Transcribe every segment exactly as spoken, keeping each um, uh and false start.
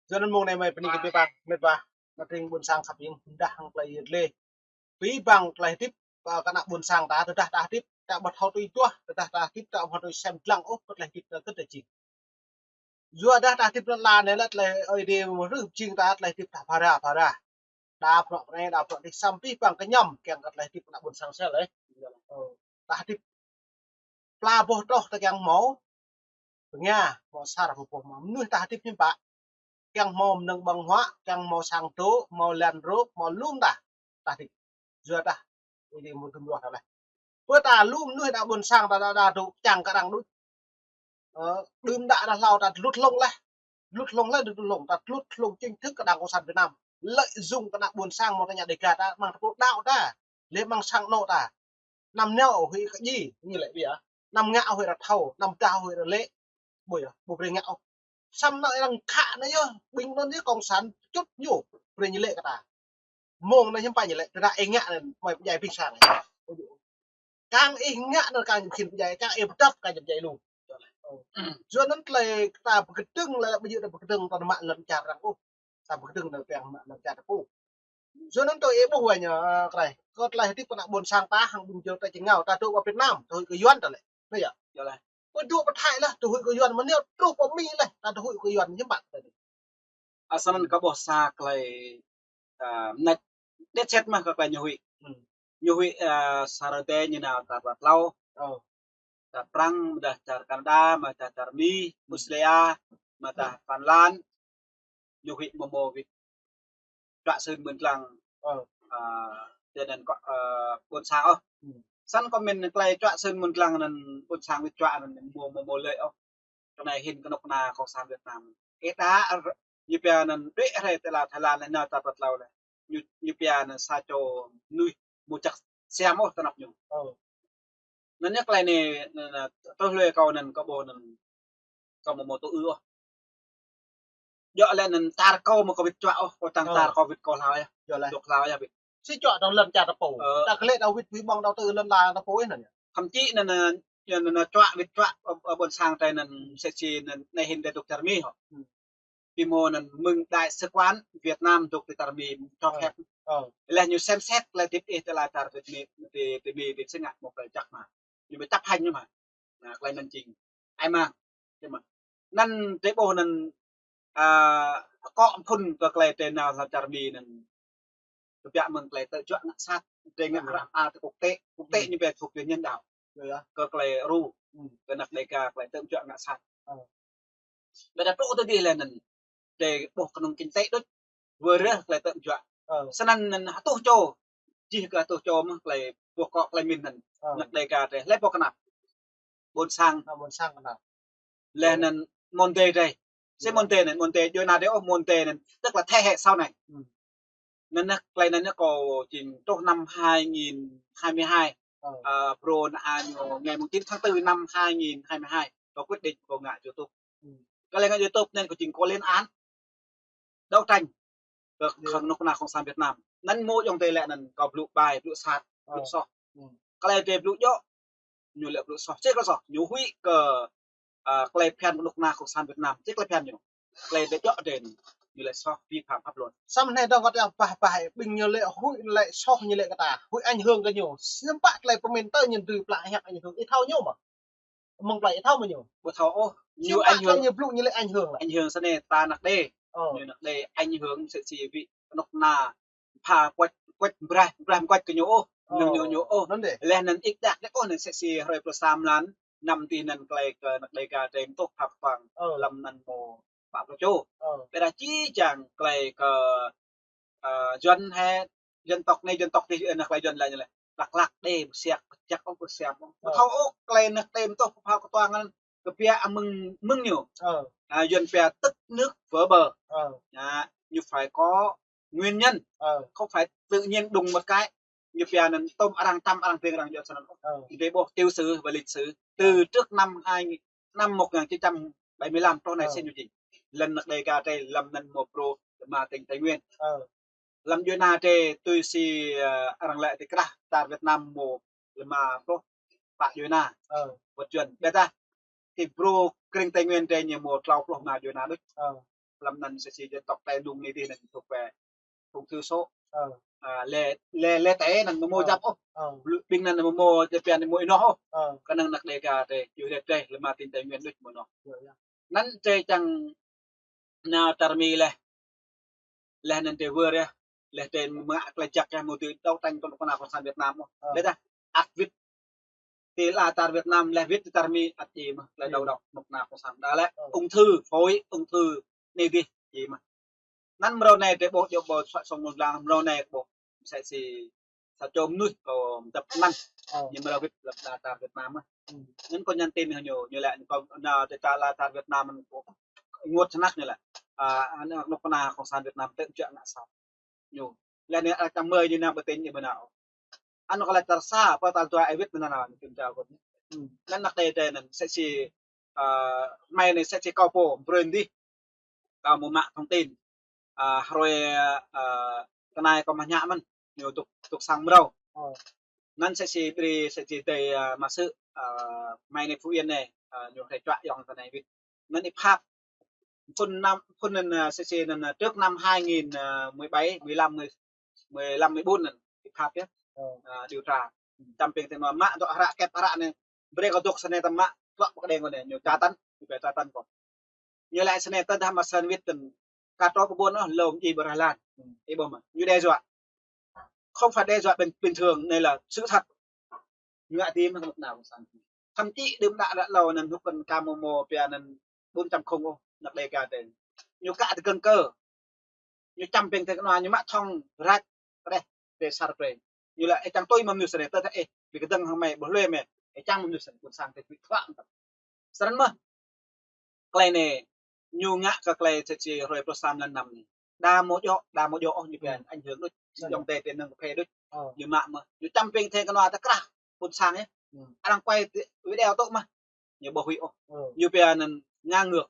Yua anŭn mông anai mơi pơning kơ abih bang, met wa, ană tring ƀôn sang khăp ing, dah hăng tơlơi yet lĕ. Abih bang tơlơi hơdip, ơ, kơ ană ƀôn sang ta, tơdah ta hơdip, ta ƀu thâo tui duah, tơdah ta hơdip, ta ƀu thâo tui sem lăng ôh, kơ tơlơi hơdip ta kơ tơlơi jing. Yua dah ta hơdip lŏn la anai lĕ tơlơi Ơi Adai mơ̆ rưh pơjing ta, tơlơi hơdip ta phara, phara. Đa prŏ anai, đa prŏ adih, samơ̆ abih bang kơñăm, kiăng kơ tơlơi hơdip kơ ană ƀôn sang sel, ơ. Ơ, ta hơdip pla boh troh ta kiăng hmâo, pơnga, hmâo asar, boh boh hmâo. Mơnuih ta hơdip hiư̆m pă. Kiăng hmâo mơnơ̆ng ƀơ̆ng huă, kiăng hmâo sang dŏ, hmâo lan rôp, hmâo lŏm ta. Ta hơdip. Yua dah, Ơi Adai mơ̆ gum ruah ta leh. Pơ ta lŏm mơnuih đa ƀôn sang ta đa, đa dŏ čang kơ arăng đôč. Ơ, đưm đă đa hlâo ta tơlŭt hlŏng leh. Tơlŭt hlŏng leh, tơlŭt hlŏng. Ta tơlŭt hlŏng chính thức kơ Đảng Cộng sản Việt Nam. Lợi dụng kơ ană ƀôn sang mơ̆ ta ngă Dega ta, mơ̆ng ta pô đaŏ ta. Lĕ mơ̆ng sang anŏ ta. Anăm nao huĭ kơ djai, ñu lĕ biă. Anăm ngă huĭ ră thâo, anăm dah huĭ ră lĕ. Ƀu yơh, ƀu brơi ngă ôh. Samơ̆ ană arăng khă anai yơh, ƀing anŭn yơh cộng sản čut ñu, brơi ñu lĕ kơ ta. Mơ̆ng anai hiư̆m pă ñu lĕ, tơdah ih ngă anŭn, mơi pơdjai ƀing sang anai. Kang ih ngă anŭn kang ñu khĭn pơdjai, kang ih pơdăp kang ñu pơdjai lu. Yua anŭn tơlơi ta pơkơdơ̆ng, lĕ ƀu djơ̆ ta pơkơdơ̆ng ta mă lŏn čar arăng ôh. Ta pơkơdơ̆ng ta kiăng mă lŏn čar ta pô. Yua anŭn tui ih ƀuh wa ñu, ơ, krơi. Kơ tơlơi hơdip kơ ană ƀôn sang ta hăng ƀing djơ̆ ta či ngă, ta dŏ pơ Việt Nam, ta huĭ kơ Yuan ta lĕ. Anai yơh. Yơh leh. Ƀu dŏ pơ Thái leh, ta huĭ kơ Yuan, mơ̆ nao truh pơ Mi leh, ta, ta huĭ kơ Yuan hiư̆m pă ta anai. Ơ, snăn kơ ƀuh sa tơlơi, ơ, mơneč. Đet set mơ̆ kơ tơlơi ñu huĭ. Hmm. Ñu huĭ, ơ, sa rơdê ñu nao ta tlâo. Ơ. Ta Prăng, mơ̆ dah čar Canada, mơ̆ dah čar Mi, hmm, Australia, mơ̆ dah Phần Lan. Ñu huĭ mơ̆ mơ̆ wĭt čuă sưn mơ̆ng lăng, ơ, ơ, tơ anŭn kơ, ơ, ƀôn sang ôh. Hmm. Snăn kơ mĭn tơlơi čuă sưn mơ̆ng lăng anŭn ƀôn sang wĭt čuă anŭn mơ̆ mơ̆ mơ̆ lĕ ôh. Kơ anai hĭn kơnuk kơna Cộng sản Việt Nam. Ih đa, ñu pia anŭn đuaĭ rai tơlơi Thái Lan leh nao ta pơ tlâo leh. Ñu, ñu pia anŭn sa čô mơnuih mơ̆ čăk siam ôh tơnap ñu. Ơ. Anŭn yơh tơlơi anai, anŭn, anŭn, tơlơi kâo anŭn kơ ƀuh anŭn kâo mơ̆ mơ̆ tŭ ư ôh. Djơ̆ lĕ anŭn čar kâo mơ̆ kâo wĭt čuă ôh, kâo tăng, ơ, čar kâo wĭt kâo hlao yơh. Yơh leh. Dŏ hlao yơh wĭt. Sĭt čuă tơ lŏn čar ta pô. Ơ. Ta kơ lĕ ta wĭt wĭt ƀơ̆ng ta tŭ ư lŏn la ta pô ih anŭn yơh. Thậm chí anŭn, anŭn, anŭn, anŭn čuă wĭt čuă, ơ, ơ, ƀôn sang ta anŭn sĕ si anŭn anai hĭn ta dŏ čar Mi hŏ. Hmm. Bi mơ̆ anŭn mơ̆ng đại sứ quán Việt Nam dŏ ti čar Mi cho, ơ, phép. Ơ. Leh ñu xem xét tơlơi hơdip ih tơlơi čar ti Mi, ti, ti Mi, ti sưng ngă mơ̆ tơlơi čăk mơ̆. Ñu mơ̆ chấp hành ñu mơ̆. Anŭn tơlơi anŭn jing. Ai mă. Jing mơ̆. Anŭn drơi ƀuh anŭn, ơ, akŏ phŭn kơ tơlơi drơi nao hlăm čar Mi anŭn. Kơ biă mơ̆ng tơlơi tơjuă ngă sat. Drơi ngă, ơ, ră a tơ quốc tế. Quốc tế, ừ, ñu pia thuộc về nhân đạo. Yơh. Kơ tơlơi ru. Ừ. Kơ ană Dega tơlơi tơjuă ngă sat. Ơ. Ƀiădah truh tơ dih leh anŭn. Drơi ƀuh kơnung kinh tế đôč. Wơr rơh tơlơi tơjuă. Ơ. Snăn anŭn hơtuh čô. Jih kơ hơtuh čô mơ̆ tơlơi ƀuh kơ tơlơi mĭn anŭn. Ơ. Ană Dega drơi. Lĕ ƀuh kơnăp. Ƀôn sang. Ơ, ƀôn sang kơnăp. Leh anŭn Monde drơi. Sĭt Monde anŭn, Monde djuai ania drơi ôh, Monde anŭn. Tức là thế hệ sau này. Ừ. Anŭn anai, tơlơi anŭn anai kâo jing truh năm hai nghìn hai mươi hai. Ơ. Ơ, phrâo anŭn ñu ngày mùng chín tháng tư năm hai nghìn hai mươi hai. Kâo quyết định kâo ngă YouTube. Ừ. Kơ lĕ ngă YouTube anŭn kâo jing kâo lên án. Đấu tranh kơ, yơh, kơnuk kơna Cộng sản Việt Nam. Anŭn mơ̆ ayŏng adơi lĕ anŭn kâo blŭ ƀai, blŭ sat, blŭ, ơ, soh. Ừ. Kơ lĕ adơi blŭ djơ̆, ñu lĕ blŭ soh. Sĭt kơ soh, ñu huĭ kơ, ơ, tơlơi phiăn kơnuk kơna Cộng sản Việt Nam. Sĭt tơlơi phiăn ñu. Tơlơi adơi djơ̆ adơi anŭn, ñu lĕ soh vi phạm pháp luật. Samơ̆ anai dong kơ ta bah bah, ƀing ñu lĕ huĭ lĕ soh ñu lĕ kơ ta. Huĭ ảnh hưởng kơ ñu. Hiư̆m pă tơlơi pơmĭn tơ ñu dưi pla hiăp ảnh hưởng. Ih thâo ñu mơ̆? Mơ̆ng plơi ih thâo mơ̆ ñu? Ƀu thâo ôh. Ñu hiư̆m pă ảnh hưởng, ñu blŭ ñu lĕ ảnh hưởng lĕ. Ảnh hưởng sơnai ta ană Đê. Ơ. Ñu ană Đê ảnh hưởng sĕ si wĭ kơnuk kơna pha kuač, kuač braih, braih kuač kơ ñu ôh. Ơ. Ñu, ñu, ñu ôh. Anŭn dih. Leh anŭn ih đah lĕ ôh anŭn sĕ si hrơi pluh sa mlan, năm tih anŭn tơlơi kơ ană Dega drơi mơtuh pha kơtuang. Ơ. Lăm anŭn mơ̆ pă pluh čô. Ơ. Ƀiădah či čang tơlơi kơ, ơ, Yuan hĕ, dân tộc anai, dân tộc adih, ơ, ană tơlơi Yuan lĕ ñu lĕ. Đắk Lắk đê, ƀu siăk, ƀu čăk ôh, ƀu siăk ôh. Ơ. Ƀu thâo ôh, tơlơi anŭn tơlơi mơtuh pha kơtuang anŭn. Kơ biă mơ̆ng, mơ̆ng ñu. Ơ. Ơ, Yuan pia tức nước vỡ bờ. Ơ. Ơ, ñu phải có nguyên nhân. Ơ. Không phải tự nhiên đùng một cái. Ñu pia anŭn tơm arăng, tơm arăng, tơm arăng djơ̆ snăn. Ơ. Drơi ƀuh tiểu sử và lịch sử. Từ, ơ, trước năm hai, năm một ngàn chín trăm bảy mươi lăm truh anai, ơ, sĭt ñu jing. Lŏn ană Dega drơi lăm anŭn mơ̆ phrâo lĕ mă tỉnh Tây Nguyên. Ơ. Lăm djuai ania drơi tui si, ơ, arăng lĕ ti krah čar Việt Nam mơ̆ lĕ mă pluh pă djuai ania. Ơ. Wơ̆t Yuan. Ƀiădah ti phrâo krĭng Tây Nguyên drơi ñu mơ̆ tlâo pluh rơma djuai ania đôč. Ơ. hlăm anăn sĕ si dân tộc Tây Nung anai dih anăn thuộc về ung thư số. Ơ. À, lĕ, lĕ, lĕ tê anăn mơmô Ơ. Djăp ôh. Ơ. Ƀing anăn mơmô djăp anăn mơmô inoh ôh. Ơ. Kơ anăn anăk Đêga tê, yua lĕ tê, lĕ mă tin Tây Nguyên đôč mơ̆ inoh. Yơh, yơh. Anăn tê čang nao tar mi leh. Leh anăn tê wơr yơh. Leh tê mă klei jăk yơh mơ̆ tui đấu tranh kơ knŭk kna cộng sản Việt Nam ôh. Ơ. Leh dah ăt wĭt ti ala čar Việt Nam leh wĭt ti tar mi ăt či mơ̆ klei Ơ. Đấu độc knŭk kna cộng sản. Dah lĕ Ơ. Ung thư phổi, ung thư anai dih či mơ̆. Anăn mrâo anei tê ƀuh djŏ ƀuh suă song nung lang mrâo anei ƀuh. Sĕ si sa čô mnuih kơ mdăp anăn. Ơ. Ñu mrâo wĭt lăp ala čar Việt Nam mơ̆. Ơ. Anăn kâo nhắn tin hăng ñu, ñu lĕ kâo nao ti ala čar Việt Nam anăn kâo ênguôt snăk ñu lĕ. À, anăn knŭk kna cộng sản Việt Nam tơ̆ jă ngă sa. Ñu. Leh anăn, à, čang mơi ñu nao ƀơi tĭng ñu ƀơi nao. Anăn kâo lĕ čar sa, pơ tal dua ê wĭt anăn nao, ñu kiểm tra kâo. Ơ. Anăn anăk Đê tê anăn, sĕ si, à, hmei anei sĕ si kâo pô, brơi dih. Kâo mơ̆ mă thông tin. À, hrơi, à, kơ anai kâo mă ñă mơ̆n, ñu tŭk, tŭk sang mrâo. Ơ. Anăn sĕ si brơi, sĕ si tê, à, mă sư̆, à, hmei anei Phú Yên anei, à, ñu hrĕ čuă yŏng tơ anei wĭt. Anăn Y Phap. Phŭn năm, phŭn anăn, à, sĕ si anăn, à, trước năm hai nghìn mười bảy, mười lăm, mười, mười lăm, mười bốn anăn, Y Phap yơh. Ơ. À, điều tra. Čăm ping tê mă, mă dŏ hră kĕp hră anei. Brơi kâo dŏ snei tăm mă, tuă pơkđeng kâo anei, ñu tra tăn, ñu brơi tra tăn kâo. Ñu lĕ snei tơdah mă săn wĭt tăn, ka trŏ pơ ƀuôn ôh, lŏm djai ƀơi Thái Lan. Ơ. Ih ƀuh mơ̆, ñu đe dọa. Không phải đe dọa bình, bình thường, anei là sự thật. Ñu ngă tim hăng knŭk kna cộng sản. Thậm chí đưm đă đă hlâo anăn hŭk kăn ka mơmô pia anăn bốn chấm không ôh, anăk Đêga tê. Ñu kă tơgơ̆ng kơ. Ñu čăm ping tê kơ anua ñu mă thŏng rač, pơđeh, tê sar brơi. Ñu lĕ, ê, čang tui mơ̆ mnuih snei, tơdah, ê, ƀĭ kơdơ̆ng hăng mơi, ƀuh lui mơi, ê, čang mơ̆ mnuih snei, ƀuôn sang tê ƀĭ thuă mơ̆. Snăn mơ̆. Klei anei, ñu ngă kơ klei sĕ si hrơi pluh sa mlan năm anei. Đa mơ̆ djŏ, đa mơ̆ djŏ ôh ñu pia Ơ. Ảnh hưởng đôč, Ơ. Yŏng tê tê năng kơ phê đôč. Ơ. Ñu mă mơ̆, ñu čăm ping tê kơ anua tơ krah, ƀuôn sang yơh. Ơ. Arăng quay tê, video tŭ mơ̆. Ñu ƀu huĭ ôh. Ơ. Ñu pia anăn ngang ngược.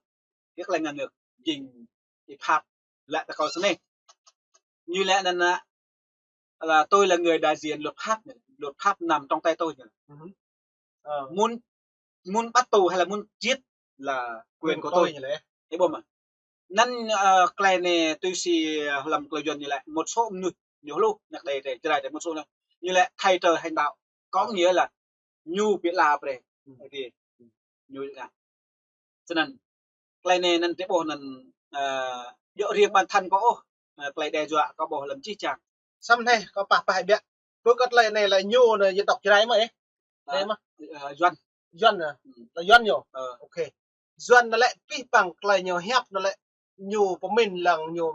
Kơ klei ngang ngược. Jing Y Phap lĕ tơ kâo snei. Ñu lĕ anăn, à, là tôi là người đại diện luật pháp này. Luật pháp nằm trong tay tôi này. Ơ. Ơ. Muốn, muốn bắt tù hay là muốn giết là quyền của tôi. Quyền của tôi này. Ih ƀuh mơ̆. Anăn, à, klei anei tui si, à, hlăm klei Yuăn ñu lĕ một số mnuih, ñu hluh, anăk Đê tê, Jrai tê một số anăn. Ñu lĕ thay trời hành đạo. Có nghĩa là ñu ƀĭ ala brơi. Ơ. Ơ, ñu ngă. Snăn, klei anei anăn tê ƀuh anăn, à, djŏ riêng bản thân kâo ôh, à, klei đe dọa kâo ƀuh hlăm jih jang. Samơ̆ anei, kâo pah pah biă. Pơ kơ klei anei lĕ ñu anei dân tộc Jrai mơ̆, ê? Anei mơ̆? À, Yuăn. Yuăn à? Ơ. Lĕ Yuăn ñu? Ơ. Ok. Yuăn anăn lĕ pih păng klei ñu hiăp anăn lĕ ñu pơmĭn lăng ñu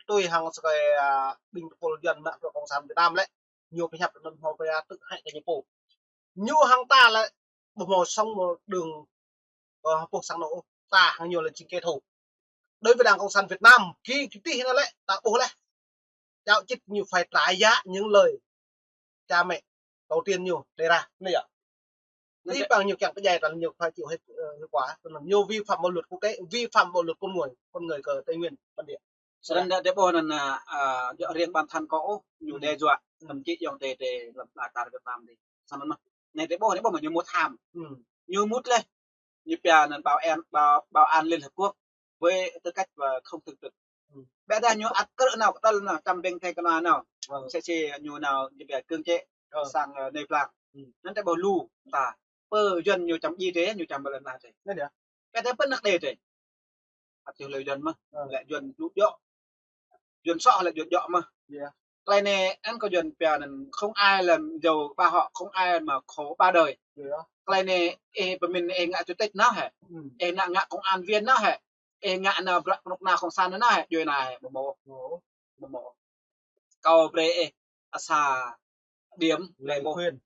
tui hăng sơkai, à, ƀing tơpul Yuăn mă bruă cộng sản Việt Nam lĕ. Ñu pơhiăp anăn hmâo pơya tŭ hĕ kơ ñu pô. Ñu hăng ta lĕ ƀu hmâo song một đường, ơ, pô sang anô̆ ôh. Ta hăng ñu lĕ jing kẻ thù. Đối với Đảng Cộng sản Việt Nam, kơ, kơ tih anăn lĕ, ta ƀuh leh. Chao čĭt ñu phải trả giá những lời cha mẹ, tổ tiên ñu đề ra. Anei yơh. Anăn pih păng ñu kiăng pơdjai ta ñu phải chịu hết, ơ, hậu quả. Anăn ñu vi phạm bộ luật quốc tế, vi phạm bộ luật con người, con người kơ Tây Nguyên, bản địa. Snăn tê ƀuh anăn, à, à, djŏ riêng bản thân kâo ôh, ñu đe dọa, thậm chí yŏng tê tê hlăm ala čar Việt Nam tê. Snăn mơ̆. Anei tê ƀuh, anei ƀuh mơ̆ ñu mŭt ham. Ơ. Ñu mŭt leh. Ñu pia anăn bảo an, bảo, bảo an Liên Hợp Quốc với tư cách là không thường trực. Ơ. Ƀiădah ñu ăt krư̆ nao, kơtăl nao, čăm ping tê kơ anua nao. Ơ. Sĕ si ñu nao, ñu pia cưỡng chế, ơ, sang, ơ, anei blang. Ơ. Anăn tê ƀuh lu, ta. Pơ Yuăn ñu čăm djai tê, ñu čăm ƀơi lŏn ala tê. Anăn yơh. Ƀiădah pơ anăk Đê tê. Ăt čih lĕ Yuăn mơ̆, ơ, lĕ Yuăn blŭ djŏ. Yuăn soh lĕ Yuăn djŏ mơ̆. Yơh. Klei anei anăn kơ Yuăn pia anăn không ai là giàu ba họ, không ai mà khổ ba đời. Yơh. Klei anei, ê, pơmĭn ê ngă chủ tịch nao hĕ. Ơ. Ê ngă, ngă công an viên nao hĕ. Ê ngă nao bruă knŭk kna cộng sản nao hĕ. Djuai anai hĕ, ƀu mâo. Ơ. Ƀu mâo. Kâo brơi ê, à, sa điểm, lời khuyên.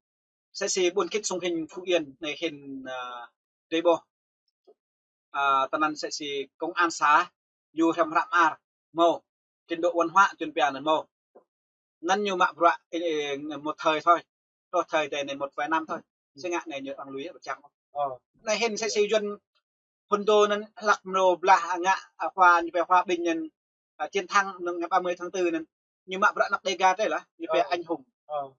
Sĕ si ƀuôn Kĭt Sông Hinh Phú Yên anei hĭn, à, drei ƀuh. À, tơ anăn sĕ si công an xã, ñu hrăm hră mơar, mâo. Trình độ văn hóa Yuăn pia anăn mâo. Anăn ñu mă bruă, ê, ê, một thời thôi. Truh thời tê anei một vài năm thôi. Ơ. Sĭt ngă anei ñu arăng lui ƀu čang. Ơ. Anei hĭn sĕ si Yuăn phŭn dô anăn hlăk mrô blah ngă, à, hòa, ñu pia hòa bình anăn, à, chiến thắng anăn ngày ba mươi tháng tư anăn. Ñu mă bruă anăk Đêga tê lah, ñu pia anh hùng. Ơ.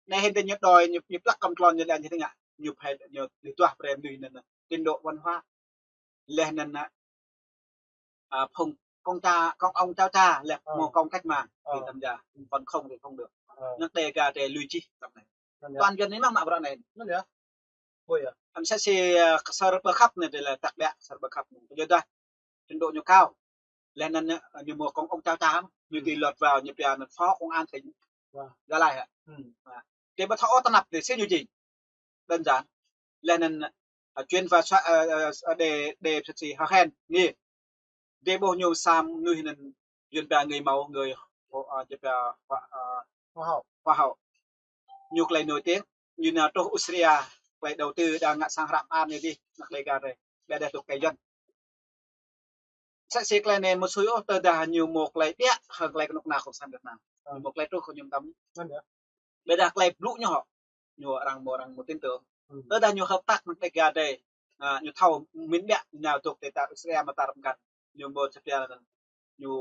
Anei hĭn tê ñu đòi, ñu, ñu plăk kăm tlôn ñu lĕ ñu tê ngă. Ñu phải, ñu, ñu tuah brơi mnuih anăn, trình độ văn hóa. Leh anăn, à, phung Công ta, công ông cháu ta, lĕ Ờ. mô công cách mạng, thì Ờ. tham gia, còn không thì không được. Ờ. Nước Đê Ga Đê lui chi, tập này. Anŭn yơh. Toàn dân ini mah mă bruă anai. Anŭn yơh. Ôi yơh. Ăn sẽ si, ờ, sơ bơ khăp anai, đây là tăk đă, sơ bơ khăp anai. Yua dah, trình độ ñu cao. Lĕ anŭn, ờ, ñu mô công ông cháu ta, ñu Ư. kỷ luật vào, ñu pia anŭn phó công an tỉnh. Vâng. Gia Lai hă? Ư. Vâng. Đê ƀu thâo ôh tơnap đê si ñu jing. Đơn giản. Lĕ anŭn, à, chuyên và soạn, à, à, à, đề, đề xuất gì, hơ khen, nghi. Đê ƀuh ñu sam, ñu hĭ anŭn, Yuan pia người mẫu, người, à, Yuan pia hoa, à, Hoa hậu. Hoa hậu. Ñu tơlơi nổi tiếng, ñu nao truh Australia, tơlơi đầu tư đang ngă sang hră mơar anai dih, anăk Đê Ga Đê. Ƀiădah dŏ tơlơi Yuan. Sĕ si tơlơi anai mơ̆ sui ôh, tơdah ñu mơ̆ tơlơi ƀiă, hăng tơlơi kơnuk kơna cộng sản Việt Nam. Ơ. Ñu mơ̆ tơlơi truh kơ ñu tăm. Anŭn yơh. Ƀiădah tơlơi blŭ ñu hŏ. Ñu arăng mơ̆ arăng mơ̆ tin tưởng. Ư. Tơdah ñu hợp tác anăk Đê Ga Đê. À, ñu thâo min ƀiă, ñu nao dŏ tơlơi ta Israel mơta răm găn. Ñu mơ̆ Israel anŭn. Ñu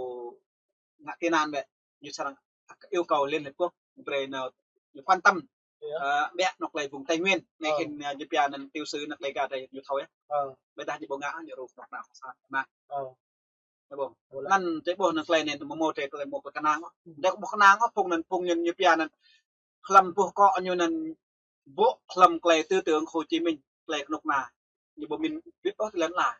ngă tị nạn ƀiă. Ñu srăng yêu cầu Liên Hiệp Quốc. Brơi nao, ñu quan tâm. Ơ, ƀiă anŏ tơlơi vùng Tây Nguyên, anai Ơ. khĭn, ơ, ñu pia anŭn tiểu sử anăk Đê Ga Đê ñu thâo yơh. Ơ. Ƀiădah ñu ƀu ngă, ñu rup anŏ anăk cộng sản. Anai. Ơ. Anai ƀuh. Ơ, lĕ. Anŭn tơlơi ƀuh anŭn tơlơi anai mơ̆ mơ̆ tơlơi mơ̆ kơnang. Ư. Đe ƀuh kơnang ôh phung anŭn, phung anŭn ñu pia anŭn. Hlăm boh kŏ ñu anŭn ƀô̆ hlăm tơlơi tư tưởng Hồ Chí Minh, tơlơi kơnuk kơna. Ñu ƀu min ƀĭt ôh tơlơi anŭn lah.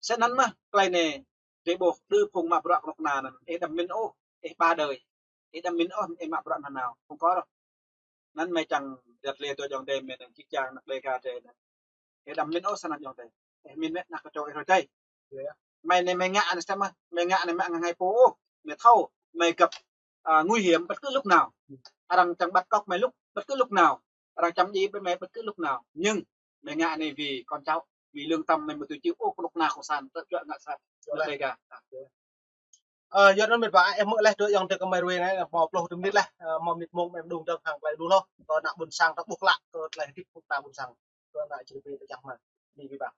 Sĕ anŭn mơ̆, tơlơi anai, đe ƀuh đơ phung mă bruă kơnuk kơna anŭn, ih đăm min ôh, ih ba đời, ih đăm min ôh, ih mă bruă nanao, phung kơ rŏh. Anŭn mơi čang jăt lĕ tui jong đe mơi anŭn čih čang anăk Đê Ga Đê anŭn. Ih đăm min ôh sơnăn jong đe. Ih min mơ̆ anăk kơčô ih rơdơi. Mơi anai mơi ngă anai sĕ mơ̆, mơi ngă anai mă ngă hai pô ôh, mơi thâo, mơi găp, à, nguy hiểm bất cứ lúc nào. Arăng čang bắt cóc mơi lúc, bất cứ lúc nào. Arăng čang djai mơi bất cứ lúc nào. Nhưng mơi ngă anai vì con cháu, vì lương tâm mơi mơ̆ tui chịu ôh kơnuk kơna cộng sản, tơjuă ngă sat. Yua anŭn. Anai Đê Ga. Ơ, yua anŭn mĕt wa, ih mơ̆ lĕ tui yŏng tơ kơ mơi ruai anai, hmâo pluh tơmĭt lĕ, ơ, hmâo mĭt mông mơi mơ̆ng dơ̆ng hăng tơlơi đu lŏ, tơ anăk ƀôn sang, tơ ƀuh klă, tơ tơlơi hơdip phung ta ƀôn sang, tơ anăk čri pê tơ čang mơi, đi vi vang.